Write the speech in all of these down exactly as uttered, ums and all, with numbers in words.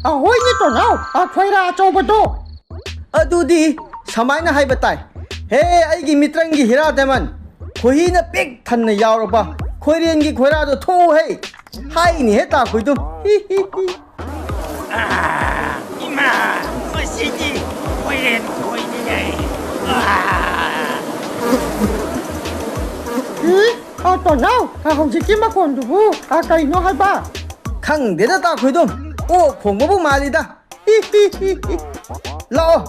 ꯑꯍꯣꯏꯅꯦ ꯇꯣꯅꯥꯎ, ꯑ, ꯈꯣꯏꯔꯥ ꯑꯆꯧꯕꯗꯣ꯫ ꯑꯗꯨꯗꯤ ꯁꯨꯃꯥꯏꯅ ꯍꯥꯏꯕ ꯇꯥꯏ, "ꯍꯦ, ꯑꯩꯒꯤ ꯃꯤꯇ꯭ꯔꯪꯒꯤ ꯍꯤꯔꯥ ꯗꯥꯏꯃꯟ, ꯈꯣꯏꯍꯤꯅ ꯄꯤꯛ ꯊꯟꯅ ꯌꯥꯎꯔꯕ ꯈꯣꯏꯔꯦꯟꯒꯤ ꯈꯣꯏꯔꯥꯗꯣ ꯊꯣꯛꯎ ꯍꯦ!" ꯍꯥꯏꯅꯤ ꯍꯦ ꯇꯥ ꯈꯣꯏꯗꯨꯝ꯫ ꯍꯤ, ꯍꯤ, ꯍꯤ꯫ ꯑꯥ, ꯏꯃꯥ, ꯃꯁꯤꯗꯤ ꯈꯣꯏꯔꯦꯟ ꯈꯣꯏꯅꯤꯅꯦ꯫ ꯑꯥ꯫ ꯏ, ꯑ, ꯇꯣꯅꯥꯎ, ꯑ, ꯍꯧꯖꯤꯛꯀꯤ ꯃꯈꯣꯟꯗꯨꯕꯨ, ꯑ, ꯀꯩꯅꯣ ꯍꯥꯏꯕ? ꯈꯪꯗꯦꯗ ꯇꯥ ꯈꯣꯏꯗꯨꯝ, ꯑꯣꯛ ꯈꯣꯡꯕꯕꯨ ꯃꯥꯜꯂꯤꯗ꯫ ꯍꯤ, ꯍꯤ, ꯍꯤ, ꯍꯤ꯫ ꯂꯥꯛꯑꯣ,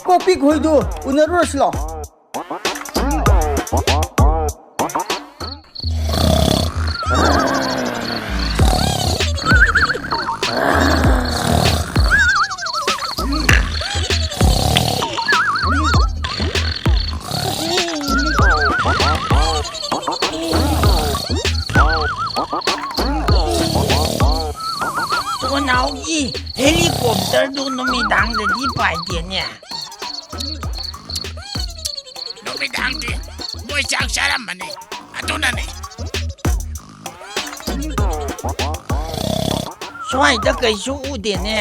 ꯀꯣꯄꯤ ꯈꯣꯏꯗꯨ ꯎꯅꯔꯨꯔꯁꯤ ꯂꯥꯛꯑꯣ꯫ ꯇꯣꯅꯥꯎꯒꯤ ꯍꯦꯂꯤꯀꯣꯞꯇꯔꯗꯨ ꯅꯨꯃꯤꯗꯥꯡꯗꯗꯤ ꯄꯥꯏꯗꯦꯅꯦ꯫ ꯅꯨꯃꯤꯗꯥꯡꯗꯤ ꯃꯣꯏ ꯆꯥꯛ ꯆꯥꯔꯝꯃꯅꯤ, ꯑꯗꯨꯅꯅꯤ꯫ ꯁ꯭ꯋꯥꯏꯗ ꯀꯩꯁꯨ ꯎꯗꯦꯅꯦ꯫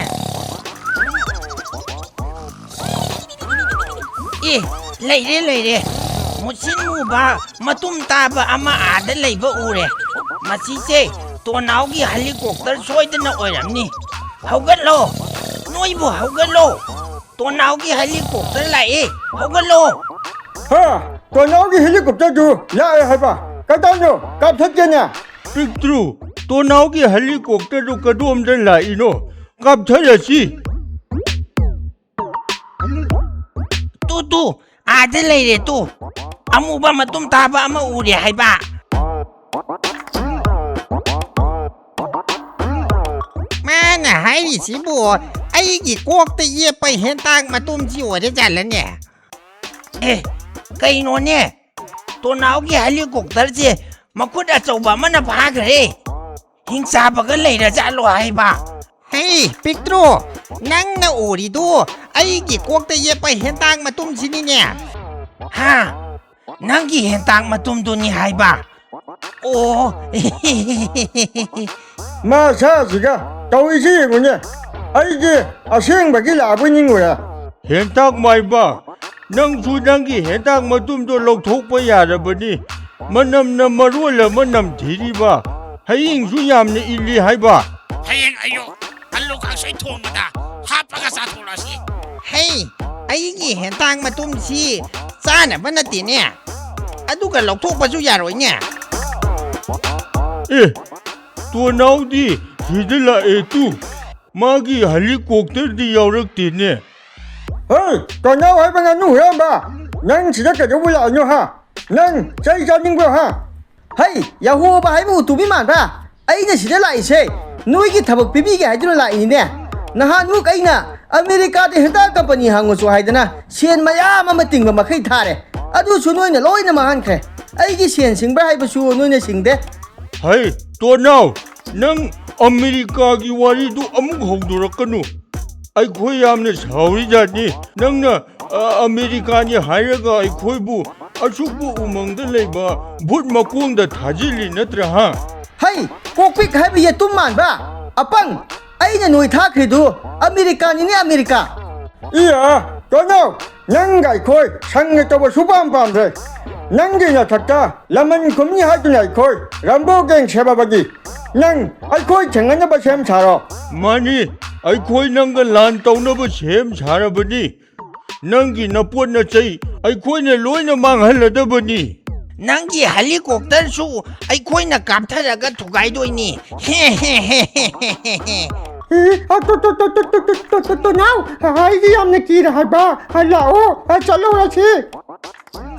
ꯑꯦ, ꯂꯩꯔꯦ, ꯂꯩꯔꯦ꯫ ꯃꯨꯁꯤꯟ ꯃꯨꯕ ꯃꯇꯨꯝ ꯇꯥꯕ ꯑꯃ ꯑꯥꯗ ꯂꯩꯕ ꯎꯔꯦ꯫ ꯃꯁꯤꯁꯦ ꯇꯣꯅꯥꯎꯒꯤ ꯍꯦꯂꯤꯀꯣꯞꯇꯔ ꯁꯣꯏꯗꯅ ꯑꯣꯏꯔꯝꯅꯤ꯫ ꯍꯧꯒꯠꯂꯣ! ꯅꯣꯏꯕꯨ ꯍꯧꯒꯠꯂꯣ! ꯇꯣꯅꯥꯎꯒꯤ ꯍꯦꯂꯤꯀꯣꯞꯇꯔ ꯂꯥꯛꯑꯦ! ꯍꯧꯒꯠꯂꯣ! ꯍꯥ? ꯇꯣꯅꯥꯎꯒꯤ ꯍꯦꯂꯤꯀꯣꯞꯇꯔꯗꯨ ꯂꯥꯛꯑꯦ ꯍꯥꯏꯕ? ꯀꯗꯥꯏꯅꯣ? ꯀꯥꯞꯊꯠꯀꯦꯅꯦ꯫ ꯄꯤꯛꯇ꯭ꯔꯨ, ꯇꯣꯅꯥꯎꯒꯤ ꯍꯦꯂꯤꯀꯣꯞꯇꯔꯗꯨ ꯀꯗꯣꯝꯗ ꯂꯥꯛꯏꯅꯣ? ꯀꯥꯞꯊꯔꯁꯤ꯫ ꯇꯨ, ꯇꯨ, ꯑꯥꯗ ꯂꯩꯔꯦ ꯇꯨ꯫ ꯑꯃꯨꯕ ꯃꯇꯨꯝ ꯇꯥꯕ ꯑꯃ ꯎꯔꯦ ꯍꯥꯏꯕ꯫ ꯃꯥꯅ ꯍꯥꯏꯔꯤꯁꯤꯕꯨ ꯑꯩꯒꯤ ꯀꯣꯛꯇ ꯌꯦꯞꯄ ꯍꯦꯟꯇꯥꯛ ꯃꯇꯨꯝꯁꯤ ꯑꯣꯏꯔꯖꯥꯠꯂꯅꯦ? ꯑꯦ, ꯀꯩꯅꯣꯅꯦ? ꯇꯣꯅꯥꯎꯒꯤ ꯍꯦꯂꯤꯀꯣꯞꯇꯔꯁꯦ ꯃꯈꯨꯠ ꯑꯆꯧꯕ ꯑꯃꯅ ꯐꯥꯈ꯭ꯔꯦ꯫ ꯍꯤꯡꯆꯥꯕꯒ ꯂꯩꯔꯖꯥꯠꯂꯣ ꯍꯥꯏꯕ? ꯍꯦ, ꯄꯤꯛꯇ꯭ꯔꯨ, ꯅꯪꯅ ꯎꯔꯤꯗꯨ ꯑꯩꯒꯤ ꯀꯣꯛꯇ ꯌꯦꯞꯄ ꯍꯦꯟꯇꯥꯛ ꯃꯇꯨꯝꯁꯤꯅꯤꯅꯦ꯫ ꯍꯥ? ꯅꯪꯒꯤ ꯍꯦꯟꯇꯥꯛ ꯃꯇꯨꯝꯗꯨꯅꯤ ꯍꯥꯏꯕ? ꯑꯣ꯫ ꯃꯁꯥꯁꯤꯒ ꯇꯧꯔꯤꯁꯤ ꯌꯦꯡꯉꯨꯅꯦ꯫ ꯑꯩꯗꯤ ꯑꯁꯦꯡꯕꯒꯤ ꯂꯥꯛꯑꯕꯣꯏ ꯅꯤꯡꯉꯨꯔꯦ꯫ ꯍꯦꯟꯇꯥꯛ ꯃꯥꯏꯕ, ꯅꯪꯁꯨ ꯅꯪꯒꯤ ꯍꯦꯟꯇꯥꯛ ꯃꯇꯨꯝꯗꯣ ꯂꯧꯊꯣꯛꯄ ꯌꯥꯔꯕꯅꯤ꯫ ꯃꯅꯝꯅ ꯃꯔꯣꯜ ꯑꯃ ꯅꯝꯊꯤꯔꯤꯕ, ꯍꯌꯤꯡꯁꯨ ꯌꯥꯝꯅ ꯏꯜꯂꯤ ꯍꯥꯏꯕ꯫ ꯍꯌꯦꯡ ꯑꯌꯨꯛ ꯑꯂꯨ ꯀꯥꯡꯁꯣꯏ ꯊꯣꯡꯕꯗ ꯍꯥꯞꯄꯒ ꯆꯥꯊꯣꯛꯂꯁꯤ꯫ ꯍꯩ, ꯑꯩꯒꯤ ꯍꯦꯟꯇꯥꯛ ꯃꯇꯨꯝꯁꯤ ꯆꯥꯅꯕ ꯅꯠꯇꯦꯅꯦ, ꯑꯗꯨꯒ ꯂꯧꯊꯣꯛꯄꯁꯨ ꯌꯥꯔꯣꯏꯅꯦ꯫ ꯑꯦ, ꯇꯣꯅꯥꯎꯗꯤ ꯁꯤꯗ ꯂꯥꯛꯑꯦ ꯇꯨ꯫ ꯃꯥꯒꯤ ꯍꯦꯂꯤꯀꯣꯞꯇꯔꯗꯤ ꯌꯥꯎꯔꯛꯇꯦꯅꯦ꯫ ꯍꯦ, ꯀꯅꯥ ꯍꯥꯏꯕ ꯉꯥꯅꯨ ꯍꯨꯔꯥꯟꯕ? ꯅꯪ ꯁꯤꯗ ꯀꯩꯗꯧꯕ ꯂꯥꯛꯏꯅꯣ ꯍꯥ? ꯅꯪ ꯆꯩ ꯆꯥꯅꯤꯡꯕ꯭ꯔꯣ ꯍꯥ? ꯍꯩ, ꯌꯥꯍꯣꯕ ꯍꯥꯏꯕ ꯎꯇꯨꯕꯤ ꯃꯥꯟꯕ! ꯑꯩꯅ ꯁꯤꯗ ꯂꯥꯛꯏꯁꯦ ꯅꯣꯏꯒꯤ ꯊꯕꯛ ꯄꯤꯕꯤꯒꯦ ꯍꯥꯏꯗꯨꯅ ꯂꯥꯛꯏꯅꯤꯅꯦ꯫ ꯅꯍꯥꯟꯃꯨꯛ ꯑꯩꯅ ꯑꯃꯦꯔꯤꯀꯥꯗ ꯍꯦꯟꯇꯥꯛ ꯀꯝꯄꯅꯤ ꯍꯥꯡꯉꯨꯆꯣ ꯍꯥꯏꯗꯅ ꯁꯦꯟ ꯃꯌꯥꯝ ꯑꯃ ꯇꯤꯡꯕ ꯃꯈꯩ ꯊꯥꯔꯦ꯫ ꯑꯗꯨꯁꯨ ꯅꯣꯏꯅ ꯂꯣꯏꯅ ꯃꯥꯡꯍꯟꯈ꯭ꯔꯦ꯫ ꯑꯩꯒꯤ ꯁꯦꯟ ꯁꯤꯡꯕ꯭ꯔꯥ ꯍꯥꯏꯕꯁꯨ ꯅꯣꯏꯅ ꯁꯤꯡꯗꯦ꯫ ꯍꯩ, ꯇꯣꯅꯥꯎ, ꯅꯪ ꯑꯃꯦꯔꯤꯀꯥꯒꯤ ꯋꯥꯔꯤꯗꯨ ꯑꯃꯨꯛ ꯍꯧꯗꯣꯔꯛꯀꯅꯨ꯫ ꯑꯩꯈꯣꯏ ꯌꯥꯝꯅ ꯁꯥꯎꯔꯤꯖꯥꯠꯅꯤ꯫ ꯅꯪꯅ, ꯑ, ꯑꯃꯦꯔꯤꯀꯥꯅꯤ ꯍꯥꯏꯔꯒ ꯑꯩꯈꯣꯏꯕꯨ ꯑꯁꯨꯛꯄꯨ ꯎꯃꯪꯗ ꯂꯩꯕ ꯚꯨꯠ ꯃꯀꯣꯡꯗ ꯊꯥꯖꯤꯜꯂꯤ ꯅꯠꯇ꯭ꯔꯥ, ꯍꯥ? ꯍꯩ, ꯀꯣꯛꯄꯤꯛ ꯍꯥꯏꯕ ꯌꯦꯇꯨꯝ ꯃꯥꯟꯕ! ꯑꯄꯪ! ꯑꯩꯅ ꯅꯣꯏ ꯊꯥꯈ꯭ꯔꯤꯗꯨ ꯑꯃꯦꯔꯤꯀꯥꯅꯤꯅꯦ, ꯑꯃꯦꯔꯤꯀꯥ! ꯏꯌꯥ, ꯇꯣꯅꯥꯎ! ꯅꯪꯒ ꯑꯩꯈꯣꯏ ꯁꯪꯒ ꯇꯧꯕ ꯁꯨꯄꯥꯝ ꯄꯥꯝꯗ꯭ꯔꯦ꯫ ꯅꯪꯒꯤ ꯅꯊꯛꯇ ꯂꯃꯟ ꯈꯨꯝꯅꯤ ꯍꯥꯏꯗꯨꯅ ꯑꯩꯈꯣꯏ ꯔꯥꯝꯕꯣ ꯒꯦꯡ ꯁꯦꯝꯃꯕꯅꯤ꯫ ꯅꯪ ꯑꯩꯈꯣꯏ ꯊꯦꯡꯅꯅꯕ ꯁꯦꯝ ꯁꯥꯔꯣ꯫ ꯃꯥꯅꯤ, ꯑꯩꯈꯣꯏ ꯅꯪꯒ ꯂꯥꯟ ꯇꯧꯅꯕ ꯁꯦꯝ ꯁꯥꯔꯕꯅꯤ꯫ ꯅꯪꯒꯤ ꯅꯄꯣꯠ ꯅꯆꯩ ꯑꯩꯈꯣꯏꯅ ꯂꯣꯏꯅ ꯃꯥꯡꯍꯜꯂꯗꯕꯅꯤ꯫ ꯅꯪꯒꯤ ꯍꯦꯂꯤꯀꯣꯞꯇꯔꯁꯨ ꯑꯩꯈꯣꯏꯅ ꯀꯥꯞꯊꯔꯒ ꯊꯨꯒꯥꯏꯗꯣꯏꯅꯤ꯫ ꯍꯦ, ꯍꯦ, ꯍꯦ, ꯍꯦ, ꯍꯦ, ꯍꯦ꯫ ꯑꯦ, ꯑ, ꯇꯣ, ꯇꯣ, ꯇꯣ, ꯇꯣ, ꯇꯣ, ꯇꯣ, ꯇꯣ, ꯇꯣ, ꯇꯣꯅꯥꯎ, ꯑꯩꯗꯤ ꯌꯥꯝꯅ ꯀꯤꯔꯦ ꯍꯥꯏꯕ꯫ ꯑ, ꯂꯥꯛꯑꯣ, ꯑ, ꯆꯠꯂꯨꯔꯁꯤ꯫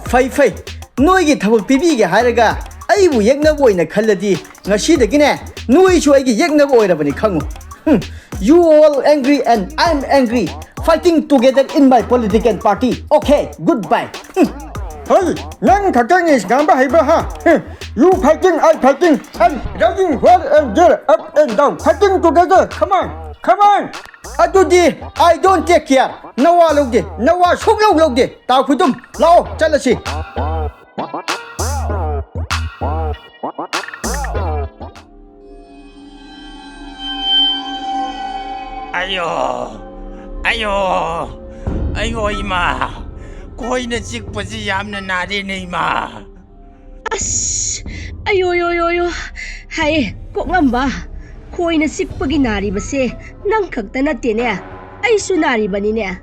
ꯐꯩ, ꯐꯩ꯫ ꯅꯣꯏꯒꯤ ꯊꯕꯛ ꯄꯤꯕꯤꯒꯦ ꯍꯥꯏꯔꯒ ꯑꯩꯕꯨ ꯌꯦꯛꯅꯕ ꯑꯣꯏꯅ ꯈꯜꯂꯗꯤ ꯉꯁꯤꯗꯒꯤꯅꯦ ꯅꯣꯏꯁꯨ ꯑꯩꯒꯤ ꯌꯦꯛꯅꯕ ꯑꯣꯏꯔꯕꯅꯤ ꯈꯪꯉꯨ꯫ ꯍꯨꯝ, you all angry and I'm angry. Fighting together in my political party. Okay, goodbye. ꯍꯨꯝ꯫ ꯍꯩ, ꯅꯪ ꯈꯛꯇꯪ ꯏꯪꯂꯤꯁ ꯉꯥꯡꯕ ꯍꯩꯕ꯭ꯔꯥ, ꯍꯥ? ꯍꯨꯝ꯫ You fighting, I fighting, and running here and there, up and down, fighting together. Come on, come on. ꯑꯗꯨꯗꯤ I don't take care. ꯅꯋꯥ ꯂꯧꯗꯦ, ꯅꯋꯥ ꯁꯨꯛꯂꯧ ꯂꯧꯗꯦ꯫ ꯇꯥꯎ ꯈꯨꯗꯨꯝ, ꯂꯥꯛꯑꯣ, ꯆꯠꯂꯁꯤ꯫ ꯑꯌꯣ! ꯑꯌꯣ! ꯑꯌꯣ, ꯏꯃꯥ! ꯈꯣꯏꯅ ꯆꯤꯛꯄꯁꯤ ꯌꯥꯝꯅ ꯅꯥꯔꯦꯅꯦ, ꯏꯃꯥ! ꯑꯁ! ꯑꯌꯣ, ꯌꯣ, ꯌꯣ, ꯌꯣ! ꯍꯥꯏ, ꯀꯣꯛꯉꯝꯕ! ꯈꯣꯏꯅ ꯆꯤꯛꯄꯒꯤ ꯅꯥꯔꯤꯕꯁꯦ ꯅꯪ ꯈꯛꯇ ꯅꯠꯇꯦꯅꯦ, ꯑꯩꯁꯨ ꯅꯥꯔꯤꯕꯅꯤꯅꯦ꯫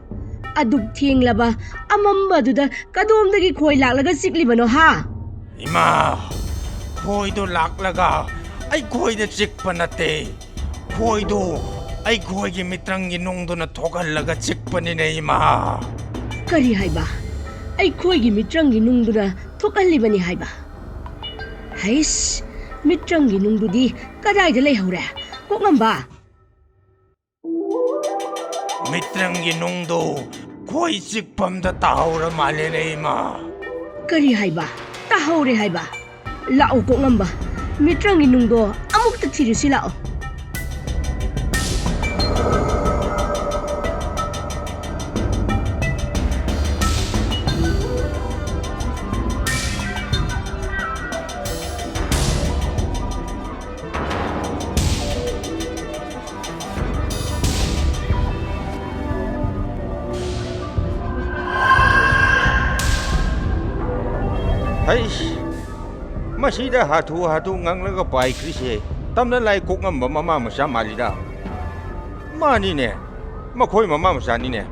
ꯑꯗꯨꯛ ꯊꯦꯡꯂꯕ ꯑꯃꯝꯕꯗꯨꯗ ꯀꯗꯣꯝꯗꯒꯤ ꯈꯣꯏ ꯂꯥꯛꯂꯒ ꯆꯤꯛꯂꯤꯕꯅꯣ, ꯍꯥ? ꯏꯃꯥ! ꯈꯣꯏꯗꯣ ꯂꯥꯛꯂꯒ ꯑꯩꯈꯣꯏꯗ ꯆꯤꯛꯄ ꯅꯠꯇꯦ꯫ ꯈꯣꯏꯗꯣ ꯑꯩꯈꯣꯏꯒꯤ ꯃꯤꯇ꯭ꯔꯪꯒꯤ ꯅꯨꯡꯗꯨꯅ ꯊꯣꯛꯍꯜꯂꯒ ꯆꯤꯛꯄꯅꯤꯅꯦ, ꯏꯃꯥ꯫ ꯀꯔꯤ ꯍꯥꯏꯕ? ꯑꯩꯈꯣꯏꯒꯤ ꯃꯤꯇ꯭ꯔꯪꯒꯤ ꯅꯨꯡꯗꯨꯅ ꯊꯣꯛꯍꯜꯂꯤꯕꯅꯤ ꯍꯥꯏꯕ? ꯍꯩꯁ, ꯃꯤꯇ꯭ꯔꯪꯒꯤ ꯅꯨꯡꯗꯨꯗꯤ ꯀꯗꯥꯏꯗ ꯂꯩꯍꯧꯔꯦ? ꯀꯣꯛꯉꯝꯕ! ꯃꯤꯇ꯭ꯔꯪꯒꯤ ꯅꯨꯡꯗꯨ ꯈꯣꯏ ꯆꯤꯛꯐꯝꯗ ꯇꯥꯍꯧꯔ ꯃꯥꯜꯂꯦꯅꯦ, ꯏꯃꯥ꯫ ꯀꯔꯤ ꯍꯥꯏꯕ? ꯇꯥꯍꯧꯔꯦ ꯍꯥꯏꯕ? ꯂꯥꯛꯑꯣ, ꯀꯣꯛꯉꯝꯕ, ꯃꯤꯇ꯭ꯔꯪꯒꯤ ꯅꯨꯡꯗꯣ ꯑꯃꯨꯛꯇ ꯊꯤꯔꯨꯁꯤ ꯂꯥꯛꯑꯣ꯫ ꯍꯩꯁ! ꯃꯁꯤꯗ ꯍꯥꯊꯨ ꯍꯥꯊꯨ ꯉꯪꯂꯒ ꯄꯥꯏꯈ꯭ꯔꯤꯁꯦ ꯇꯝꯅ ꯂꯥꯏ ꯀꯣꯛꯉꯝꯕ ꯃꯃꯥ ꯃꯆꯥ ꯃꯥꯜꯂꯤꯗ꯫ ꯃꯥꯅꯤꯅꯦ, ꯃꯈꯣꯏ ꯃꯃꯥ ꯃꯆꯥꯅꯤꯅꯦ꯫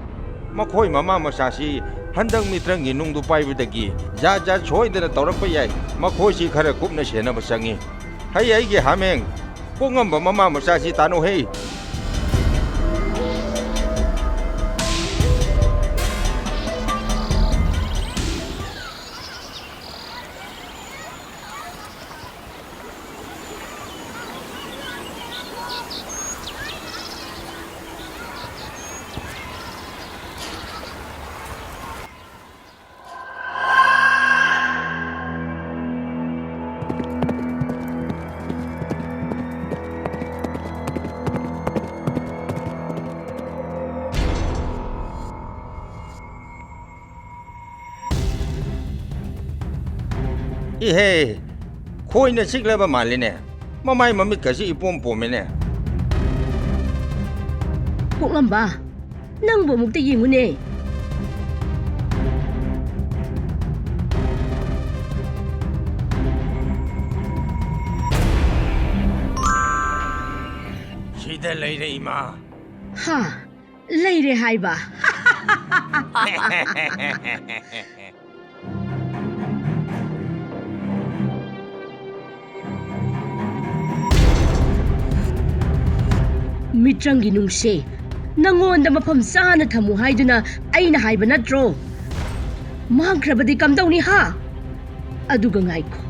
ꯃꯈꯣꯏ ꯃꯃꯥ ꯃꯆꯥꯁꯤ ꯍꯟꯗꯛ ꯃꯤꯇ꯭ꯔꯪꯒꯤ ꯅꯨꯡꯗꯨ ꯄꯥꯏꯕꯗꯒꯤ ꯖꯥꯠ ꯖꯥꯠ ꯁꯣꯏꯗꯅ ꯇꯧꯔꯛꯄ ꯌꯥꯏ꯫ ꯃꯈꯣꯏꯁꯤ ꯈꯔ ꯀꯨꯞꯅ ꯁꯦꯟꯅꯕ ꯆꯪꯉꯤ꯫ ꯍꯩ, ꯑꯩꯒꯤ ꯍꯥꯃꯦꯡ, ꯀꯣꯛꯉꯝꯕ ꯃꯃꯥ ꯃꯆꯥꯁꯤ ꯇꯥꯅꯧ ꯍꯦ꯫ ꯏꯍꯦ, ꯈꯣꯏꯅ ꯆꯤꯛꯂꯕ ꯃꯥꯜꯂꯤꯅꯦ꯫ ꯃꯃꯥꯏ ꯃꯃꯤꯠꯀꯁꯤ ꯏꯄꯣꯝ ꯄꯣꯝꯃꯤꯅꯦ꯫ ꯀꯣꯛꯂꯝꯕ, ꯅꯪꯕꯨ ꯑꯃꯨꯛꯇ ꯌꯦꯡꯉꯨꯅꯦ꯫ ꯁꯤꯗ ꯂꯩꯔꯦ, ꯏꯃꯥ꯫ ꯍꯥ? ꯂꯩꯔꯦ ꯍꯥꯏꯕ? ꯃꯤꯇ꯭ꯔꯪꯒꯤ ꯅꯨꯡꯁꯦ, ꯅꯪꯉꯣꯟꯗ ꯃꯐꯝ ꯆꯥꯅ ꯊꯝꯃꯨ ꯍꯥꯏꯗꯨꯅ ꯑꯩꯅ ꯍꯥꯏꯕ ꯅꯠꯇ꯭ꯔꯣ? ꯃꯥꯡꯈ꯭ꯔꯕꯗꯤ ꯀꯝꯗꯧꯅꯤ, ꯍꯥ? ꯑꯗꯨꯒ ꯉꯥꯏꯈꯣ,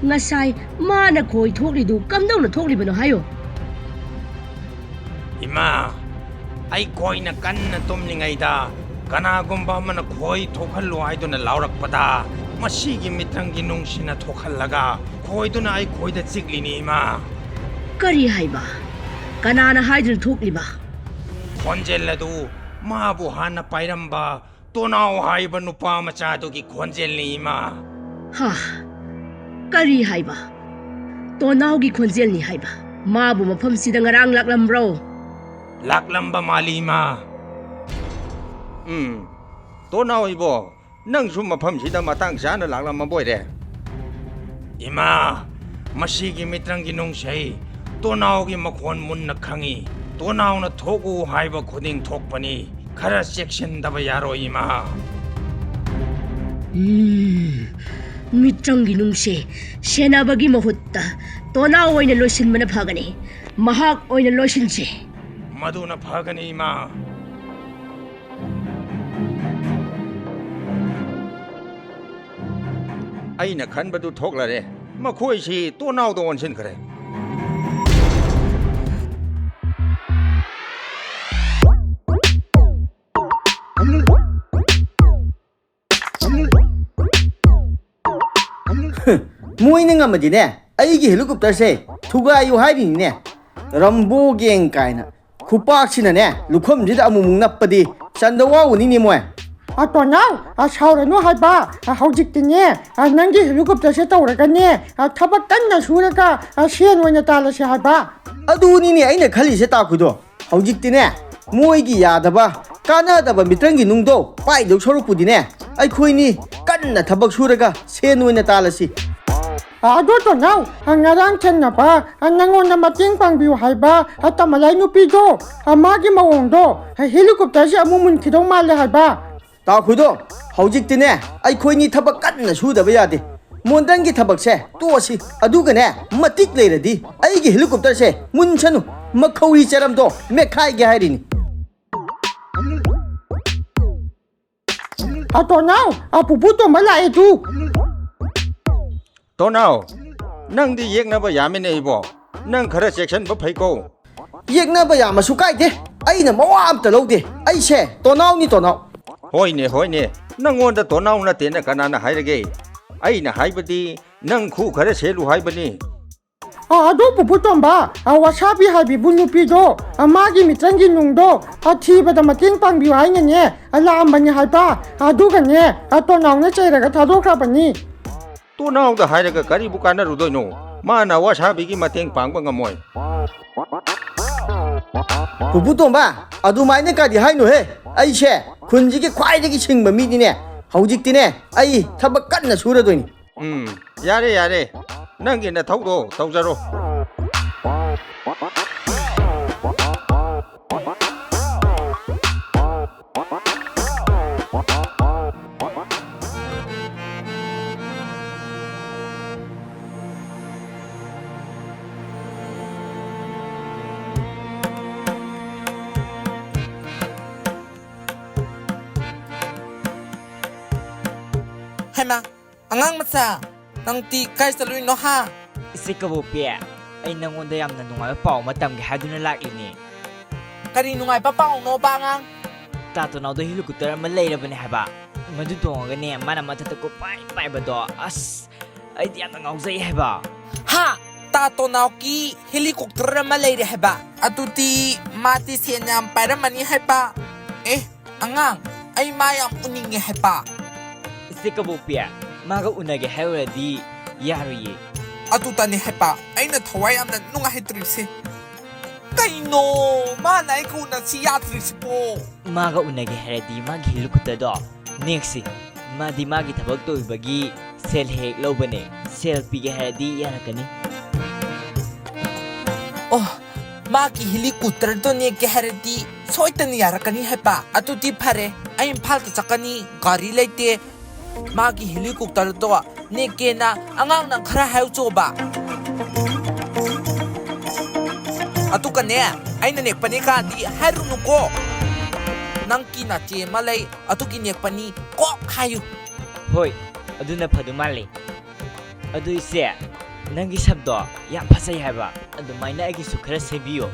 ꯉꯁꯥꯏ ꯃꯥꯅ ꯈꯣꯏ ꯊꯣꯛꯂꯤꯗꯨ ꯀꯝꯗꯧꯅ ꯊꯣꯛꯂꯤꯕꯅꯣ ꯍꯥꯏꯌꯣ꯫ ꯏꯃꯥ, ꯑꯩꯈꯣꯏꯅ ꯀꯟꯅ ꯇꯨꯝꯂꯤꯉꯩꯗ ꯀꯅꯥꯒꯨꯝꯕ ꯑꯃꯅ ꯈꯣꯏ ꯊꯣꯛꯍꯜꯂꯨ ꯍꯥꯏꯗꯨꯅ ꯂꯥꯎꯔꯛꯄꯗ, ꯃꯁꯤꯒꯤ ꯃꯤꯇ꯭ꯔꯪꯒꯤ ꯅꯨꯡꯁꯤꯅ ꯊꯣꯛꯍꯜꯂꯒ ꯈꯣꯏꯗꯨꯅ ꯑꯩꯈꯣꯏꯗ ꯆꯤꯛꯂꯤꯅꯤ, ꯏꯃꯥ꯫ ꯀꯔꯤ ꯍꯥꯏꯕ? ꯀꯅꯥꯅ ꯍꯥꯏꯗꯨꯅ ꯊꯣꯛꯂꯤꯕ? ꯈꯣꯟꯖꯦꯜ ꯑꯗꯨ ꯃꯥꯕꯨ ꯍꯥꯟꯅ ꯄꯥꯏꯔꯝꯕ ꯇꯣꯅꯥꯎ ꯍꯥꯏꯕ ꯅꯨꯄꯥ ꯃꯆꯥꯗꯨꯒꯤ ꯈꯣꯟꯖꯦꯜꯅꯤ, ꯏꯃꯥ꯫ ꯍꯥ? ꯀꯔꯤ ꯍꯥꯏꯕ? ꯇꯣꯅꯥꯎꯒꯤ ꯈꯣꯟꯖꯦꯜꯅꯤ ꯍꯥꯏꯕ? ꯃꯥꯕꯨ ꯃꯐꯝꯁꯤꯗ ꯉꯔꯥꯡ ꯂꯥꯛꯂꯝꯕ꯭ꯔꯣ? ꯂꯥꯛꯂꯝꯕ ꯃꯥꯜꯂꯤ, ꯏꯃꯥ꯫ ꯎꯝ, ꯇꯣꯅꯥꯎ ꯏꯕꯣ, ꯅꯪꯁꯨ ꯃꯐꯝꯁꯤꯗ ꯃꯇꯥꯡ ꯆꯥꯅ ꯂꯥꯛꯂꯝꯃꯕ ꯑꯣꯏꯔꯦ꯫ ꯏꯃꯥ, ꯃꯁꯤꯒꯤ ꯃꯤꯇ꯭ꯔꯪꯒꯤ ꯅꯨꯡꯁꯩ ꯇꯣꯅꯥꯎꯒꯤ ꯃꯈꯣꯟ ꯃꯨꯟꯅ ꯈꯪꯏ꯫ ꯇꯣꯅꯥꯎꯅ ꯊꯣꯛꯎ ꯍꯥꯏꯕ ꯈꯨꯗꯤꯡ ꯊꯣꯛꯄꯅꯤ꯫ ꯈꯔ ꯆꯦꯛꯁꯤꯟꯗꯕ ꯌꯥꯔꯣꯏ, ꯏꯃꯥ꯫ ꯎꯝ, ꯃꯤꯇ꯭ꯔꯪꯒꯤ ꯅꯨꯡꯁꯦ ꯁꯦꯟꯅꯕꯒꯤ ꯃꯍꯨꯠꯇ ꯇꯣꯅꯥꯎ ꯑꯣꯏꯅ ꯂꯣꯏꯁꯤꯟꯕꯅ ꯐꯒꯅꯤ꯫ ꯃꯍꯥꯛ ꯑꯣꯏꯅ ꯂꯣꯏꯁꯤꯟꯁꯤ꯫ ꯃꯗꯨꯅ ꯐꯒꯅꯤ, ꯏꯃꯥ꯫ ꯑꯩꯅ ꯈꯟꯕꯗꯨ ꯊꯣꯛꯂꯔꯦ꯫ ꯃꯈꯣꯏꯁꯤ ꯇꯣꯅꯥꯎꯗ ꯑꯣꯟꯁꯤꯟꯈ꯭ꯔꯦ꯫ ꯃꯣꯏꯅ ꯉꯝꯃꯗꯤꯅꯦ, ꯑꯩꯒꯤ helicopterꯁꯦ ꯊꯨꯒꯥꯏꯌꯨ ꯍꯥꯏꯔꯤꯅꯤꯅꯦ꯫ ꯔꯝꯕꯣ ꯒꯦꯡ ꯀꯥꯏꯅ ꯈꯨꯄꯥꯛꯁꯤꯅꯅꯦ, ꯂꯨꯈꯝꯁꯤꯗ ꯑꯃꯨꯛꯃꯨꯛ ꯅꯞꯄꯗꯤ ꯆꯟꯗ ꯋꯥꯎꯒꯅꯤꯅꯦ ꯃꯣꯏ꯫ ꯑ, ꯇꯣꯅꯥꯎ, ꯑ, ꯁꯥꯎꯔꯅꯨ ꯍꯥꯏꯕ꯫ ꯑ, ꯍꯧꯖꯤꯛꯇꯤꯅꯦ, ꯑ, ꯅꯪꯒꯤ helicopterꯁꯦ ꯇꯧꯔꯒꯅꯦ, ꯑ, ꯊꯕꯛ ꯀꯟꯅ ꯁꯨꯔꯒ, ꯑ, ꯁꯦꯟ ꯑꯣꯏꯅ ꯇꯥꯜꯂꯁꯦ ꯍꯥꯏꯕ꯫ ꯑꯗꯨꯅꯤꯅꯦ ꯑꯩꯅ ꯈꯜꯂꯤꯁꯦ, ꯇꯥꯈꯨꯗꯣ꯫ ꯍꯧꯖꯤꯛꯇꯤꯅꯦ, ꯃꯣꯏꯒꯤ ꯌꯥꯗꯕ, ꯀꯥꯟꯅꯗꯕ ꯃꯤꯇ꯭ꯔꯪꯒꯤ ꯅꯨꯡꯗꯣ ꯄꯥꯏꯗꯧ ꯁꯔꯨꯛꯄꯨꯗꯤꯅꯦ, ꯑꯩꯈꯣꯏꯅꯤ ꯀꯟꯅ ꯊꯕꯛ ꯁꯨꯔꯒ ꯁꯦꯟ ꯑꯣꯏꯅ ꯇꯥꯜꯂꯁꯤ꯫ ꯑꯗꯣ ꯇꯣꯅꯥꯎ, ꯉꯔꯥꯡ ꯊꯦꯡꯅꯕ ꯅꯪꯉꯣꯟꯗ ꯃꯇꯦꯡ ꯄꯥꯡꯕꯤꯌꯨ ꯍꯥꯏꯕ ꯇꯃꯂꯥꯏ ꯅꯨꯄꯤꯗꯣ, ꯃꯥꯒꯤ ꯃꯑꯣꯡꯗꯣ ꯍꯦꯂꯤꯀꯣꯞꯇꯔꯁꯦ ꯑꯃꯨꯛ ꯃꯨꯟꯈꯤꯗꯧ ꯃꯥꯜꯂꯦ ꯍꯥꯏꯕ꯫ ꯇꯥꯈꯨꯏꯗꯣ, ꯍꯧꯖꯤꯛꯇꯤꯅꯦ ꯑꯩꯈꯣꯏꯅꯤ ꯊꯕꯛ ꯀꯟꯅ ꯁꯨꯗꯕ ꯌꯥꯗꯦ꯫ ꯃꯣꯟꯗꯪꯒꯤ ꯊꯕꯛꯁꯦ ꯇꯣꯛꯑꯁꯤ꯫ ꯑꯗꯨꯒꯅꯦ, ꯃꯇꯤꯛ ꯂꯩꯔꯗꯤ ꯑꯩꯒꯤ ꯍꯦꯂꯤꯀꯣꯞꯇꯔꯁꯦ ꯃꯨꯟꯁꯅꯨ, ꯃꯈꯧꯔꯤ ꯆꯔꯝꯗꯣ ꯃꯦꯠꯈꯥꯏꯒꯦ ꯍꯥꯏꯔꯤꯅꯤ꯫ ꯑ, ꯇꯣꯅꯥꯎ, ꯑ, ꯄꯨꯄꯨ ꯇꯣꯝꯕ ꯂꯥꯛꯑꯦ ꯇꯨ꯫ ꯇꯣꯅꯥꯎ, ꯅꯪꯗꯤ ꯌꯦꯛꯅꯕ ꯌꯥꯝꯃꯤꯅꯦ ꯏꯕꯣ꯫ ꯅꯪ ꯈꯔ ꯆꯦꯛꯁꯤꯟꯕ ꯐꯩꯀꯣ꯫ ꯌꯦꯛꯅꯕ ꯌꯥꯝꯃꯁꯨ ꯀꯥꯏꯗꯦ, ꯑꯩꯅ ꯃꯋꯥ ꯑꯝꯇ ꯂꯧꯗꯦ꯫ ꯑꯩꯁꯦ ꯇꯣꯅꯥꯎꯅꯤ, ꯇꯣꯅꯥꯎ꯫ ꯍꯣꯏꯅꯦ, ꯍꯣꯏꯅꯦ, ꯅꯪꯉꯣꯟꯗ ꯇꯣꯅꯥꯎ ꯅꯠꯇꯦꯅ ꯀꯅꯥꯅ ꯍꯥꯏꯔꯒꯦ? ꯑꯩꯅ ꯍꯥꯏꯕꯗꯤ ꯅꯪ ꯈꯨ ꯈꯔ ꯁꯦꯜꯂꯨ ꯍꯥꯏꯕꯅꯤ꯫ ꯑ, ꯑꯗꯨ ꯄꯨꯄꯨ ꯇꯣꯝꯕ, ꯑ, ꯋꯥꯁꯥꯕꯤ ꯍꯥꯏꯕꯤꯕꯨ ꯅꯨꯄꯤꯗꯣ, ꯑ, ꯃꯥꯒꯤ ꯃꯤꯇ꯭ꯔꯪꯒꯤ ꯅꯨꯡꯗꯣ, ꯑ, ꯊꯤꯕꯗ ꯃꯇꯦꯡ ꯄꯥꯡꯕꯤꯌꯨ ꯍꯥꯏꯅꯅꯦ, ꯑ, ꯂꯥꯛꯑꯝꯕꯅꯤ ꯍꯥꯏꯕ꯫ ꯑꯗꯨꯒꯅꯦ, ꯑ, ꯇꯣꯅꯥꯎꯅ ꯆꯩꯔꯒ ꯊꯥꯗꯣꯛꯈ꯭ꯔꯕꯅꯤ꯫ ꯇꯣꯅꯥꯎꯗ ꯍꯥꯏꯔꯒ ꯀꯔꯤꯕꯨ ꯀꯥꯟꯅꯔꯨꯗꯣꯏꯅꯣ? ꯃꯥꯅ ꯋꯥꯁꯥꯕꯤꯒꯤ ꯃꯇꯦꯡ ꯄꯥꯡꯕ ꯉꯝꯃꯣꯏ꯫ ꯄꯨꯄꯨ ꯇꯣꯝꯕ, ꯑꯗꯨꯃꯥꯏꯅ ꯀꯥꯗꯤ ꯍꯥꯏꯅꯨꯍꯦ꯫ ꯑꯩꯁꯦ ꯈꯨꯟꯁꯤꯒꯤ ꯈ꯭ꯋꯥꯏꯗꯒꯤ ꯁꯤꯡꯕ ꯃꯤꯅꯤꯅꯦ꯫ ꯍꯧꯖꯤꯛꯇꯤꯅꯦ, ꯑꯩ ꯊꯕꯛ ꯀꯟꯅ ꯁꯨꯔꯗꯣꯏꯅꯤ꯫ ꯎꯝ, ꯌꯥꯔꯦ, ꯌꯥꯔꯦ, ꯅꯪꯒꯤ ꯅꯊꯧꯗꯣ ꯇꯧꯖꯔꯣ꯫ ꯍꯩꯃꯥ, ꯑꯉꯥꯡ ꯃꯆꯥ, ꯅꯪꯗꯤ ꯀꯥꯏ ꯆꯠꯂꯨꯏꯅꯣ ꯍꯥ? ꯏꯆꯦ ꯀꯕꯣꯛꯄꯤ, ꯑꯩ ꯅꯪꯉꯣꯟꯗ ꯌꯥꯝꯅ ꯅꯨꯡꯉꯥꯏꯕ ꯄꯥꯎ ꯑꯃ ꯇꯝꯒꯦ ꯍꯥꯏꯗꯨꯅ ꯂꯥꯛꯂꯤꯅꯤ꯫ ꯀꯔꯤ ꯅꯨꯡꯉꯥꯏꯕ ꯄꯥꯎꯅꯣꯕ ꯑꯉꯥꯡ? ꯇꯥ ꯇꯣꯅꯥꯎꯗ ꯍꯦꯂꯤꯀꯣꯞꯇꯔ ꯑꯃ ꯂꯩꯔꯕꯅꯦ ꯍꯥꯏꯕ꯫ ꯃꯗꯨ ꯇꯣꯡꯉꯒꯅꯦ, ꯃꯥꯅ ꯃꯊꯛꯇ ꯀꯣꯏꯄꯥꯏ ꯄꯥꯏꯕꯗꯣ, ꯑꯁ, ꯑꯩꯗꯤ ꯌꯥꯝꯅ ꯉꯥꯎꯖꯩ ꯍꯥꯏꯕ꯫ ꯍꯥ? ꯇꯥ ꯇꯣꯅꯥꯎꯒꯤ ꯍꯦꯂꯤꯀꯣꯞꯇꯔ ꯑꯃ ꯂꯩꯔꯦ ꯍꯥꯏꯕ? ꯑꯗꯨꯗꯤ ꯃꯥꯗꯤ ꯁꯦꯟ ꯌꯥꯝ ꯄꯥꯏꯔꯝꯃꯅꯤ ꯍꯥꯏꯕ꯫ ꯑꯦ, ꯑꯉꯥꯡ, ꯑꯩ ꯃꯥ ꯌꯥꯝ ꯎꯅꯤꯡꯉꯦ ꯍꯥꯏꯕ꯫ ꯏꯆꯦ ꯀꯕꯣꯛꯄꯤ, ꯃꯥꯒ ꯎꯅꯒꯦ ꯍꯥꯏꯔꯨꯔꯗꯤ ꯌꯥꯔꯣꯏꯌꯦ꯫ ꯑꯗꯨꯗꯅꯦ ꯍꯥꯏꯕ ꯑꯩꯅ ꯊꯋꯥꯏ ꯌꯥꯝꯅ ꯅꯨꯡꯉꯥꯏꯇ꯭ꯔꯤꯁꯦ꯫ ꯀꯩꯅꯣ ꯃꯥꯅ ꯑꯩꯒ ꯎꯅꯁꯤ ꯌꯥꯗ꯭ꯔꯤꯁꯤꯕꯣ? ꯃꯥꯒ ꯎꯅꯒꯦ ꯍꯥꯏꯔꯗꯤ ꯃꯥꯒꯤ ꯍꯦꯂꯤꯀꯣꯞꯇꯔꯗꯣ ꯅꯦꯛꯁꯤ꯫ ꯃꯥꯗꯤ ꯃꯥꯒꯤ ꯊꯕꯛ ꯇꯧꯕꯒꯤ ꯁꯦꯜ ꯍꯦꯛ ꯂꯧꯕꯅꯦ꯫ ꯁꯦꯜ ꯄꯤꯒꯦ ꯍꯥꯏꯔꯗꯤ ꯌꯥꯔꯛꯀꯅꯤ꯫ ꯑꯣ, ꯃꯥꯒꯤ ꯍꯦꯂꯤꯀꯣꯞꯇꯔꯗꯣ ꯅꯦꯛꯀꯦ ꯍꯥꯏꯔꯗꯤ ꯁꯣꯏꯗꯅ ꯌꯥꯔꯛꯀꯅꯤ ꯍꯥꯏꯕ? ꯑꯗꯨꯗꯤ ꯐꯔꯦ, ꯑꯩ ꯏꯝꯐꯥꯜꯗ ꯆꯠꯀꯅꯤ, ꯒꯥꯔꯤ ꯂꯩꯇꯦ꯫ ꯃꯥꯒꯤ ꯍꯦꯂꯤꯀꯣꯞꯇꯔꯗꯣ ꯅꯦꯛꯀꯦꯅ ꯑꯉꯥꯡ ꯅꯪ ꯈꯔ ꯍꯥꯏꯔꯨꯆꯣꯕ꯫ ꯑꯗꯨꯒꯅꯦ, ꯑꯩꯅ ꯅꯦꯛꯄꯅꯦ ꯀꯥꯗꯤ ꯍꯥꯏꯔꯨꯅꯨꯀꯣ꯫ ꯅꯪꯒꯤ ꯅꯆꯦ ꯑꯃ ꯂꯩ, ꯑꯗꯨꯒꯤ ꯅꯦꯛꯄꯅꯤ ꯀꯣꯛ ꯍꯥꯏꯌꯨ꯫ ꯍꯣꯏ, ꯑꯗꯨꯅ ꯐꯗꯧ ꯃꯥꯜꯂꯦ꯫ ꯑꯗꯨ ꯏꯆꯦ, ꯅꯪꯒꯤ ꯁꯝꯗꯣ ꯌꯥꯝ ꯐꯖꯩ ꯍꯥꯏꯕ, ꯑꯗꯨꯃꯥꯏꯅ ꯑꯩꯒꯤꯁꯨ ꯈꯔ ꯁꯦꯝꯕꯤꯌꯣ꯫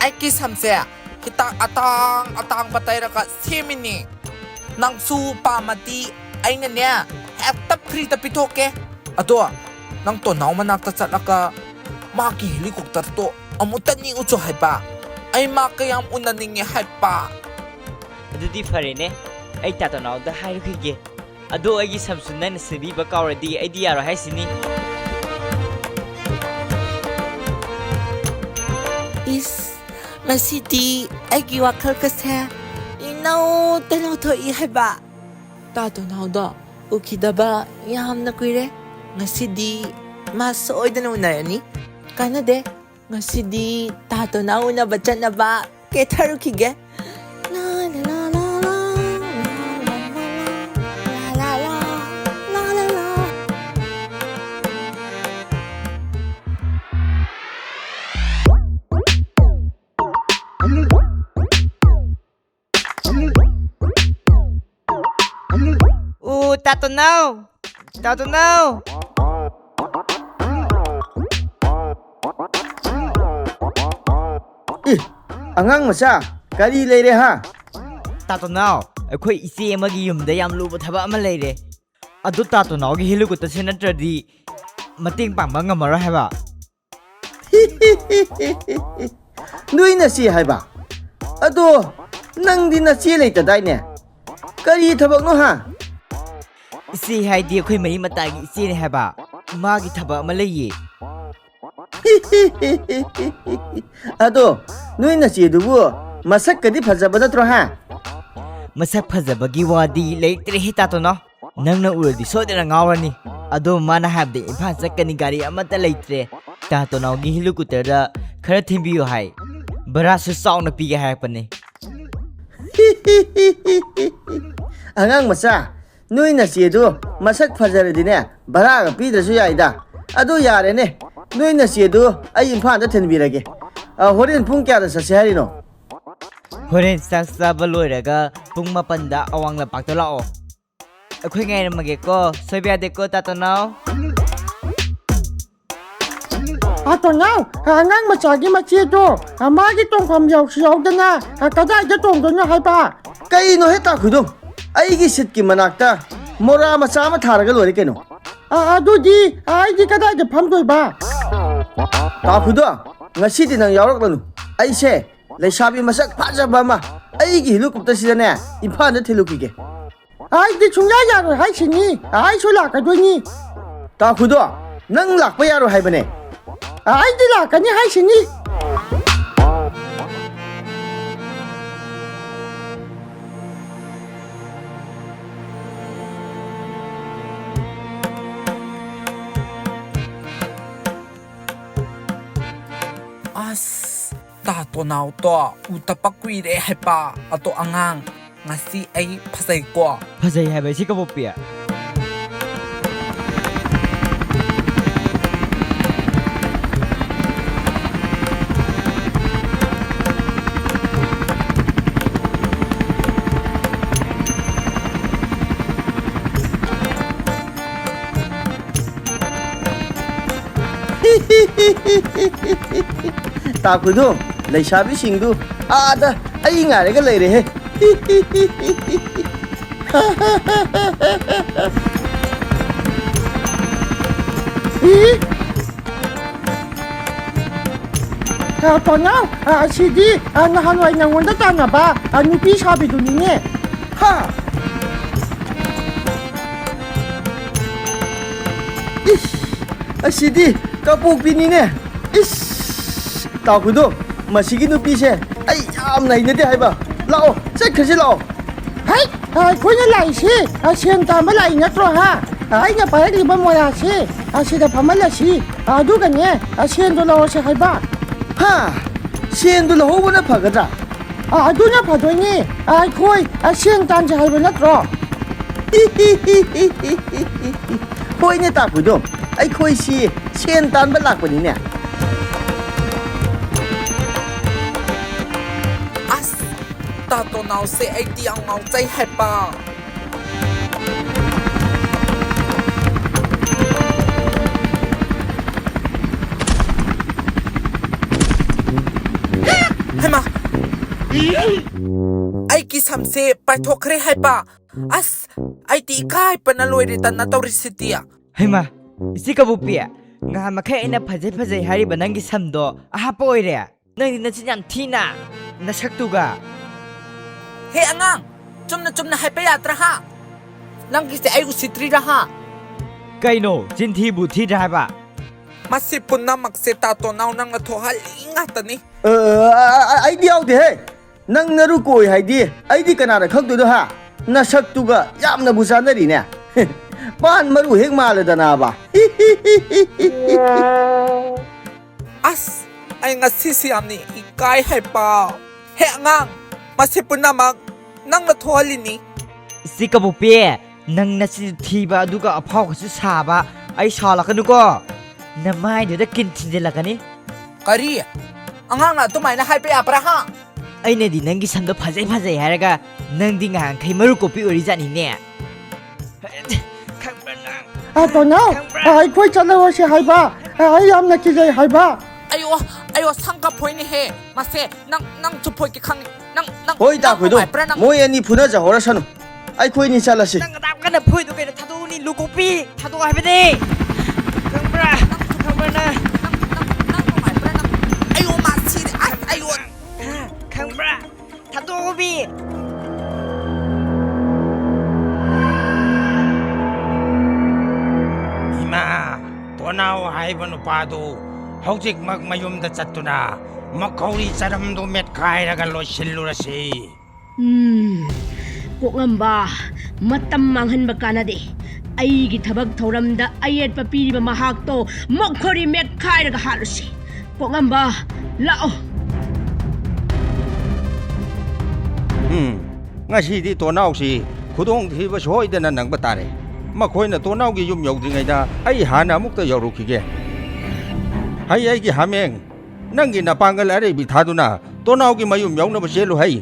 ꯑꯩꯒꯤ ꯁꯝꯁꯦ ꯍꯤꯗꯥꯛ ꯑꯇꯥꯡ ꯑꯇꯥꯡꯕ ꯇꯩꯔꯒ ꯁꯦꯝꯃꯤꯅꯦ꯫ ꯅꯪꯁꯨ ꯄꯥꯝꯃꯗꯤ ꯑꯩꯅꯅꯦ ꯍꯦꯛꯇ ꯐ꯭ꯔꯤꯗ ꯄꯤꯊꯣꯛꯀꯦ꯫ ꯑꯗꯣ ꯅꯪ ꯇꯣꯅꯥꯎ ꯃꯅꯥꯛꯇ ꯆꯠꯂꯒ ꯃꯥꯒꯤ ꯍꯦꯂꯤꯀꯣꯞꯇꯔꯗꯣ ꯑꯃꯨꯛꯇ ꯅꯤꯛꯎꯆꯣ ꯍꯥꯏꯕ꯫ ꯑꯩ ꯃꯥ ꯀꯌꯥꯝ ꯎꯅꯅꯤꯡꯉꯦ ꯍꯥꯏꯕ꯫ ꯑꯗꯨꯗꯤ ꯐꯔꯦꯅꯦ, ꯑꯩ ꯇꯥ ꯇꯣꯅꯥꯎꯗ ꯍꯥꯏꯔꯨꯈꯤꯒꯦ꯫ ꯑꯗꯣ ꯑꯩꯒꯤ ꯁꯝꯁꯨ ꯅꯪꯅ ꯁꯦꯝꯕꯤꯕ ꯀꯥꯎꯔꯗꯤ ꯑꯩꯗꯤ ꯌꯥꯔꯣꯏ ꯍꯥꯏꯁꯤꯅꯤ꯫ ꯏꯁ, ꯉꯁꯤꯗꯤ ꯑꯩꯒꯤ ꯋꯥꯈꯜꯒꯁꯦ ꯏꯅꯧ ꯇꯅꯧ ꯊꯣꯛꯏ ꯍꯥꯏꯕ꯫ ꯇꯥ ꯇꯣꯅꯥꯎꯗꯣ ꯎꯈꯤꯗꯕ ꯌꯥꯝꯅ ꯀꯨꯏꯔꯦ꯫ ꯉꯁꯤꯗꯤ ꯃꯥ ꯁꯣꯏꯗꯅ ꯎꯅꯔꯅꯤ꯫ ꯀꯥꯟꯅꯗꯦ, ꯉꯁꯤꯗꯤ ꯇꯥ ꯇꯣꯅꯥꯎ ꯎꯅꯕ ꯆꯠꯅꯕ ꯀꯦꯊꯔꯨꯈꯤꯒꯦ꯫ ꯂꯥ, ꯂꯥ, ꯂꯥ, ꯂꯥ, ꯂꯥ, ꯂꯥ, ꯂꯥ, ꯂꯥ, ꯂꯥ, ꯂꯥ, ꯂꯥ, ꯂꯥ, ꯂꯥ꯫ ꯎ, ꯇꯥ ꯇꯣꯅꯥꯎ! ꯇꯥ ꯇꯣꯅꯥꯎ! ꯑꯦ, ꯑꯉꯥꯡ ꯃꯆꯥ, ꯀꯔꯤ ꯂꯩꯔꯦ ꯍꯥ? ꯇꯥ ꯇꯣꯅꯥꯎ, ꯑꯩꯈꯣꯏ ꯏꯆꯦ ꯑꯃꯒꯤ ꯌꯨꯝꯗ ꯌꯥꯝ ꯂꯨꯕ ꯊꯕꯛ ꯑꯃ ꯂꯩꯔꯦ꯫ ꯑꯗꯨ ꯇꯥ ꯇꯣꯅꯥꯎꯒꯤ ꯍꯦꯂꯤꯀꯣꯞꯇꯔꯁꯦ ꯅꯠꯇ꯭ꯔꯗꯤ ꯃꯇꯦꯡ ꯄꯥꯡꯕ ꯉꯝꯃꯔꯣꯏ ꯍꯥꯏꯕ꯫ ꯅꯣꯏ ꯅꯆꯦ ꯍꯥꯏꯕ? ꯑꯗꯣ ꯅꯪꯗꯤ ꯅꯆꯦ ꯂꯩꯇꯗꯥꯏꯅꯦ? ꯀꯔꯤ ꯊꯕꯛꯅꯣ ꯍꯥ? ꯏꯆꯦ ꯍꯥꯏꯗꯤ ꯑꯩꯈꯣꯏ ꯃꯔꯤ ꯃꯇꯥꯒꯤ ꯏꯆꯦꯅꯦ ꯍꯥꯏꯕ꯫ ꯃꯥꯒꯤ ꯊꯕꯛ ꯑꯃ ꯂꯩꯌꯦ꯫ ꯑꯗꯣ, ꯅꯣꯏ ꯅꯆꯦꯗꯨꯕꯨ ꯃꯁꯛꯀꯗꯤ ꯐꯖꯕ ꯅꯠꯇ꯭ꯔꯣ, ꯍꯥ? ꯃꯁꯛ ꯐꯖꯕꯒꯤ ꯋꯥꯗꯤ ꯂꯩꯇ꯭ꯔꯦꯍꯦ, ꯇꯥꯇꯣꯅꯥꯎ꯫ ꯅꯪꯅ ꯎꯔꯗꯤ ꯁꯣꯏꯗꯅ ꯉꯥꯎꯔꯅꯤ꯫ ꯑꯗꯣ ꯃꯥꯅ ꯍꯥꯏꯕꯗ ꯏꯝꯐꯥꯜ ꯆꯠꯀꯅꯤ ꯒꯥꯔꯤ ꯑꯃꯠꯇ ꯂꯩꯇ꯭ꯔꯦ꯫ ꯇꯥꯇꯣꯅꯥꯎꯒꯤ ꯍꯦꯂꯤꯀꯣꯞꯇꯔꯗ ꯈꯔ ꯊꯤꯟꯕꯤꯌꯨ ꯍꯥꯏ꯫ ꯚꯔꯥꯁꯨ ꯆꯥꯎꯅ ꯄꯤꯒꯦ ꯍꯥꯏꯔꯛꯄꯅꯦ꯫ ꯑꯉꯥꯡ ꯃꯆꯥ, ꯅꯣꯏ ꯅꯆꯦꯗꯨ ꯃꯁꯛ ꯐꯖꯔꯗꯤꯅꯦ, ꯚꯔꯥꯒ ꯄꯤꯗ꯭ꯔꯁꯨ ꯌꯥꯏꯗ꯫ ꯑꯗꯨ ꯌꯥꯔꯦꯅꯦ, ꯅꯣꯏ ꯅꯆꯦꯗꯨ ꯑꯩ ꯏꯝꯐꯥꯜꯗ ꯊꯤꯟꯕꯤꯔꯒꯦ꯫ ꯑ, ꯍꯣꯔꯦꯟ ꯄꯨꯡ ꯀꯌꯥꯗ ꯆꯠꯁꯦ ꯍꯥꯏꯔꯤꯅꯣ? ꯍꯣꯔꯦꯟ ꯆꯥꯛ ꯆꯥꯕ ꯂꯣꯏꯔꯒ ꯄꯨꯡ ꯃꯥꯄꯟꯗ ꯑꯋꯥꯡ ꯂꯝꯄꯥꯛꯇ ꯂꯥꯛꯑꯣ꯫ ꯑꯩꯈꯣꯏ ꯉꯥꯏꯔꯝꯃꯒꯦꯀꯣ, ꯁꯣꯏꯕ ꯌꯥꯗꯦꯀꯣ, ꯇꯥꯇꯣꯅꯥꯎ꯫ ꯇꯥꯇꯣꯅꯥꯎ, ꯑꯉꯥꯡ ꯃꯆꯥꯒꯤ ꯃꯆꯦꯗꯣ, ꯃꯥꯒꯤ ꯇꯣꯡꯐꯝ ꯌꯥꯎꯁꯨ ꯌꯥꯎꯗꯅ, ꯀꯗꯥꯏꯗ ꯇꯣꯡꯗꯣꯏꯅꯣ ꯍꯥꯏꯕ? ꯀꯩꯅꯣꯍꯦ, ꯇꯥ ꯈꯨꯏꯗꯣ? ꯑꯩꯒꯤ ꯁꯤꯠꯀꯤ ꯃꯅꯥꯛꯇ ꯃꯣꯔꯥ ꯃꯆꯥ ꯑꯃ ꯊꯥꯔꯒ ꯂꯣꯏꯔꯦ ꯀꯩꯅꯣ꯫ ꯑ, ꯑꯗꯨꯗꯤ ꯑꯩꯗꯤ ꯀꯗꯥꯏꯗ ꯐꯝꯗꯣꯏꯕ? ꯇꯥ ꯈꯨꯏꯗꯣ, ꯉꯁꯤꯗꯤ ꯅꯪ ꯌꯥꯎꯔꯛꯂꯅꯨ꯫ ꯑꯩꯁꯦ ꯂꯩꯁꯥꯕꯤ ꯃꯁꯛ ꯐꯖꯕ ꯑꯃ ꯑꯩꯒꯤ ꯍꯦꯂꯤꯀꯣꯞꯇꯔꯁꯤꯗꯅꯦ, ꯏꯝꯐꯥꯜꯗ ꯊꯤꯜꯂꯨꯈꯤꯒꯦ꯫ ꯑꯩꯗꯤ ꯁꯨꯡꯌꯥ ꯌꯥꯔꯣꯏ ꯍꯥꯏꯁꯤꯅꯤ꯫ ꯑꯩꯁꯨ ꯂꯥꯛꯀꯗꯣꯏꯅꯤ꯫ ꯇꯥ ꯈꯨꯏꯗꯣ, ꯅꯪ ꯂꯥꯛꯄ ꯌꯥꯔꯣꯏ ꯍꯥꯏꯕꯅꯦ꯫ ꯑꯩꯗꯤ ꯂꯥꯛꯀꯅꯤ ꯍꯥꯏꯁꯤꯅꯤ꯫ ꯑꯁ, ꯇꯥꯇꯣꯅꯥꯎꯗꯣ ꯎꯗꯕ ꯀꯨꯏꯔꯦ ꯍꯥꯏꯕ꯫ ꯑꯗꯣ ꯑꯉꯥꯡ, ꯉꯁꯤ ꯑꯩ ꯐꯖꯩꯀꯣ? ꯐꯖꯩ ꯍꯥꯏꯕ ꯏꯆꯦ ꯀꯕꯣꯛꯄꯤ꯫ ꯇꯥ ꯈꯨꯏꯗꯣ, ꯂꯩꯁꯥꯕꯤꯁꯤꯡꯗꯨ ꯑꯥꯗ ꯑꯩ ꯉꯥꯏꯔꯒ ꯂꯩꯔꯦꯍꯦ꯫ ꯏ? ꯑ, ꯇꯣꯅꯥꯎ, ꯑ, ꯑꯁꯤꯗꯤ, ꯑ, ꯅꯍꯥꯟꯋꯥꯏ ꯅꯉꯣꯟꯗ ꯇꯥꯟꯅꯕ, ꯑ, ꯅꯨꯄꯤ ꯁꯥꯕꯤꯗꯨꯅꯤꯅꯦ꯫ ꯍꯥ? ꯏꯁ, ꯑꯁꯤꯗꯤ ꯀꯕꯣꯛꯄꯤꯅꯤꯅꯦ꯫ ꯇꯥꯎꯈꯣꯏꯗꯣ, ꯃꯁꯤꯒꯤ ꯅꯨꯄꯤꯁꯦ ꯑꯩ ꯌꯥꯝꯅ ꯍꯩꯅꯗꯦ ꯍꯥꯏꯕ꯫ ꯂꯥꯛꯑꯣ, ꯆꯠꯈ꯭ꯔꯁꯤ ꯂꯥꯛꯑꯣ꯫ ꯍꯩ, ꯑꯩꯈꯣꯏꯅ ꯂꯥꯛꯏꯁꯤ, ꯑ, ꯁꯦꯟ ꯇꯥꯟꯕ ꯂꯥꯛꯏ ꯅꯠꯇ꯭ꯔꯣ, ꯍꯥ? ꯑ, ꯑꯩꯅ ꯄꯥꯏꯔꯛꯂꯤꯕ ꯃꯣꯔꯥꯁꯤ, ꯑ, ꯁꯤꯗ ꯐꯝꯍꯜꯂꯁꯤ, ꯑ, ꯑꯗꯨꯒꯅꯦ, ꯑ, ꯁꯦꯟꯗꯣ ꯂꯧꯔꯁꯤ ꯍꯥꯏꯕ꯫ ꯍꯥ? ꯁꯦꯟꯗꯣ ꯂꯧꯍꯧꯕꯅ ꯐꯒꯗ꯭ꯔꯥ? ꯑ, ꯑꯗꯨꯅ ꯐꯗꯣꯏꯅꯤ꯫ ꯑ, ꯑꯩꯈꯣꯏ, ꯑ, ꯁꯦꯟ ꯇꯥꯟꯁꯦ ꯍꯥꯏꯕ ꯅꯠꯇ꯭ꯔꯣ? ꯍꯣꯏꯅꯦ, ꯇꯥꯛꯄꯨꯗꯣ, ꯑꯩꯈꯣꯏꯁꯤ ꯁꯦꯟ ꯇꯥꯟꯕ ꯂꯥꯛꯄꯅꯤꯅꯦ꯫ ꯑꯁ, ꯇꯥꯇꯣ ꯅꯥꯎꯁꯦ ꯑꯩꯗꯤ ꯌꯥꯝ ꯉꯥꯎꯖꯩ ꯍꯥꯏꯕ꯫ ꯍꯩꯃꯥ! ꯑꯩꯒꯤ ꯁꯝꯁꯦ ꯄꯥꯏꯊꯣꯛꯈ꯭ꯔꯦ ꯍꯥꯏꯕ꯫ ꯑꯁ, ꯑꯩꯗꯤ ꯏꯀꯥꯏꯕꯅ ꯂꯣꯏꯔꯦꯗꯅ ꯇꯧꯔꯤꯁꯤꯗꯤ꯫ ꯍꯩꯃꯥ, ꯏꯆꯦ ꯀꯕꯣꯛꯄꯤ, ꯉꯍꯥꯟ ꯃꯈꯩ ꯑꯩꯅ ꯐꯖꯩ ꯐꯖꯩ ꯍꯥꯏꯔꯤꯕ ꯅꯪꯒꯤ ꯁꯝꯗꯣ ꯑꯍꯥꯞꯄ ꯑꯣꯏꯔꯦ꯫ ꯅꯪꯗꯤ ꯅꯆꯤꯟ ꯌꯥꯝ ꯊꯤꯅ, ꯅꯁꯛꯇꯨꯒ꯫ ꯍꯦ ꯑꯉꯥꯡ, ꯆꯨꯝꯅ ꯆꯨꯝꯅ ꯍꯥꯏꯕ ꯌꯥꯗ꯭ꯔꯥ ꯍꯥ? ꯅꯪꯒꯤꯁꯦ ꯑꯩ ꯎꯁꯤꯠꯇ꯭ꯔꯤꯔꯥ ꯍꯥ? ꯀꯩꯅꯣ, ꯆꯤꯟ ꯊꯤꯕꯨ ꯊꯤꯗ꯭ꯔꯥ ꯍꯥꯏꯕ? ꯃꯁꯤ ꯄꯨꯝꯅꯃꯛꯁꯦ ꯇꯥꯇꯣ ꯅꯥꯎ ꯅꯪꯅ ꯊꯣꯛꯍꯜꯂꯤ ꯉꯥꯛꯇꯅꯤ꯫ ꯑ, ꯑ, ꯑ, ꯑꯩꯗꯤ ꯌꯥꯎꯗꯦꯍꯦ꯫ ꯅꯪ ꯅꯔꯨ ꯀꯣꯏ ꯍꯥꯏꯗꯤ ꯑꯩꯗꯤ ꯀꯅꯥꯅ ꯈꯪꯗꯣꯏꯅꯣ ꯍꯥ? ꯅꯁꯛꯇꯨꯒ ꯌꯥꯝꯅꯕꯨ ꯆꯥꯟꯅꯔꯤꯅꯦ꯫ ꯄꯥꯟ ꯃꯔꯨ ꯍꯦꯛ ꯃꯥꯜꯂꯗꯅꯕ꯫ ꯑꯁ, ꯑꯩ ꯉꯁꯤꯁꯤ ꯌꯥꯝꯅ ꯏꯀꯥꯏ ꯍꯥꯏꯕ꯫ ꯍꯦ ꯑꯉꯥꯡ, ꯃꯁꯤ ꯄꯨꯝꯅꯃꯛ ꯅꯪꯅ ꯊꯣꯛꯍꯜꯂꯤꯅꯤ꯫ ꯏꯆꯦ ꯀꯕꯣꯛꯄꯤ, ꯅꯪ ꯅꯆꯤꯟ ꯊꯤꯕ ꯑꯗꯨꯒ ꯑꯐꯥꯎꯒꯁꯨ ꯁꯥꯕ, ꯑꯩ ꯁꯥꯎꯔꯛꯀꯅꯨꯀꯣ꯫ ꯅꯃꯥꯏꯗꯨꯗ ꯀꯤꯟ ꯊꯤꯟꯖꯤꯜꯂꯛꯀꯅꯤ꯫ ꯀꯔꯤ? ꯑꯉꯥꯡꯅ ꯑꯗꯨꯃꯥꯏꯅ ꯍꯥꯏꯕ ꯌꯥꯕ꯭ꯔꯥ ꯍꯥ? ꯑꯩꯅꯗꯤ ꯅꯪꯒꯤ ꯁꯝꯗꯣ ꯐꯖꯩ ꯐꯖꯩ ꯍꯥꯏꯔꯒ ꯅꯪꯗꯤ ꯉꯍꯥꯟꯈꯩ ꯃꯔꯨ ꯀꯣꯛꯄꯤ ꯑꯣꯏꯔꯤꯖꯥꯠꯅꯤꯅꯦ꯫ ꯈꯪꯕ꯭ꯔꯥ ꯅꯪ? ꯑ, ꯇꯣꯅꯥꯎ, ꯈꯪꯕ꯭ꯔꯥ? ꯑ, ꯑꯩꯈꯣꯏ ꯆꯠꯂꯔꯣꯏꯁꯦ ꯍꯥꯏꯕ, ꯑ, ꯑꯩ ꯌꯥꯝꯅ ꯀꯤꯖꯩ ꯍꯥꯏꯕ꯫ ꯑꯌꯣ, ꯑꯌꯣ, ꯁꯝ ꯀꯛꯐꯣꯏꯅꯦꯍꯦ꯫ ꯃꯁꯦ, ꯅꯪ, ꯅꯪ ꯆꯨꯞꯐꯣꯏꯒꯦ ꯈꯪꯉꯤ꯫ ꯅꯪ, ꯅꯪ, ꯍꯣꯏ, ꯅꯪ ꯇꯥꯈꯣꯏꯗꯣ, ꯅꯨꯡꯉꯥꯏꯕ꯭ꯔꯥ ꯅꯪ? ꯃꯣꯏ ꯑꯅꯤ ꯐꯨꯅꯖꯍꯧꯔꯁꯅꯨ꯫ ꯑꯩꯈꯣꯏꯅꯤ ꯆꯠꯂꯁꯤ꯫ ꯅꯪ ꯑꯗꯥꯝ ꯀꯟꯅ ꯐꯨꯏꯗꯣ ꯀꯩꯅꯣ? ꯊꯥꯗꯣꯛꯎꯅꯤ, ꯂꯨꯀꯣꯛꯄꯤ, ꯊꯥꯗꯣꯛꯑꯣ ꯍꯥꯏꯕꯅꯦ꯫ ꯈꯪꯕ꯭ꯔꯥ? ꯈꯪꯕ꯭ꯔꯥ ꯅꯪ? ꯅꯪ, ꯅꯪ, ꯅꯪ ꯅꯨꯡꯉꯥꯏꯕ꯭ꯔꯥ ꯅꯪ? ꯑꯌꯣ, ꯃꯥ ꯁꯤꯔꯦ, ꯑꯁ, ꯑꯌꯣ꯫ ꯈꯪꯕ꯭ꯔꯥ? ꯊꯥꯗꯣꯛꯑꯣꯃꯤ꯫ ꯏꯃꯥ, ꯇꯣꯅꯥꯎ ꯍꯥꯏꯕ ꯅꯨꯄꯥꯗꯨ ꯍꯧꯖꯤꯛꯃꯛ ꯃꯌꯨꯝꯗ ꯆꯠꯇꯨꯅ ꯃꯈꯧꯔꯤ ꯆꯅꯝꯗꯨ ꯃꯦꯠꯈꯥꯏꯔꯒ ꯂꯣꯏꯁꯤꯜꯂꯨꯔꯁꯤ꯫ ꯎꯝ, ꯀꯣꯛꯉꯝꯕ, ꯃꯇꯝ ꯃꯥꯡꯍꯟꯕ ꯀꯥꯟꯅꯗꯦ꯫ ꯑꯩꯒꯤ ꯊꯕꯛ ꯊꯧꯔꯝꯗ ꯑꯌꯦꯠꯄ ꯄꯤꯔꯤꯕ ꯃꯍꯥꯛꯇꯣ ꯃꯈꯧꯔꯤ ꯃꯦꯠꯈꯥꯏꯔꯒ ꯍꯥꯠꯂꯨꯁꯤ꯫ ꯀꯣꯛꯉꯝꯕ, ꯂꯥꯛꯑꯣ꯫ ꯎꯝ, ꯉꯁꯤꯗꯤ ꯇꯣꯅꯥꯎꯁꯤ ꯈꯨꯗꯣꯡꯊꯤꯕ ꯁꯣꯏꯗꯅ ꯅꯪꯕ ꯇꯥꯔꯦ꯫ ꯃꯈꯣꯏꯅ ꯇꯣꯅꯥꯎꯒꯤ ꯌꯨꯝ ꯌꯧꯗ꯭ꯔꯤꯉꯩꯗ ꯑꯩ ꯍꯥꯟꯅ ꯑꯃꯨꯛꯇ ꯌꯧꯔꯨꯈꯤꯒꯦ꯫ ꯍꯩ, ꯑꯩꯒꯤ ꯍꯥꯃꯦꯡ, ꯅꯪꯒꯤ ꯅꯄꯥꯡꯒꯜ ꯑꯔꯩꯕꯤ ꯊꯥꯗꯨꯅ ꯇꯣꯅꯥꯎꯒꯤ ꯃꯌꯨꯝ ꯌꯧꯅꯕ ꯆꯦꯜꯂꯨ ꯍꯩ꯫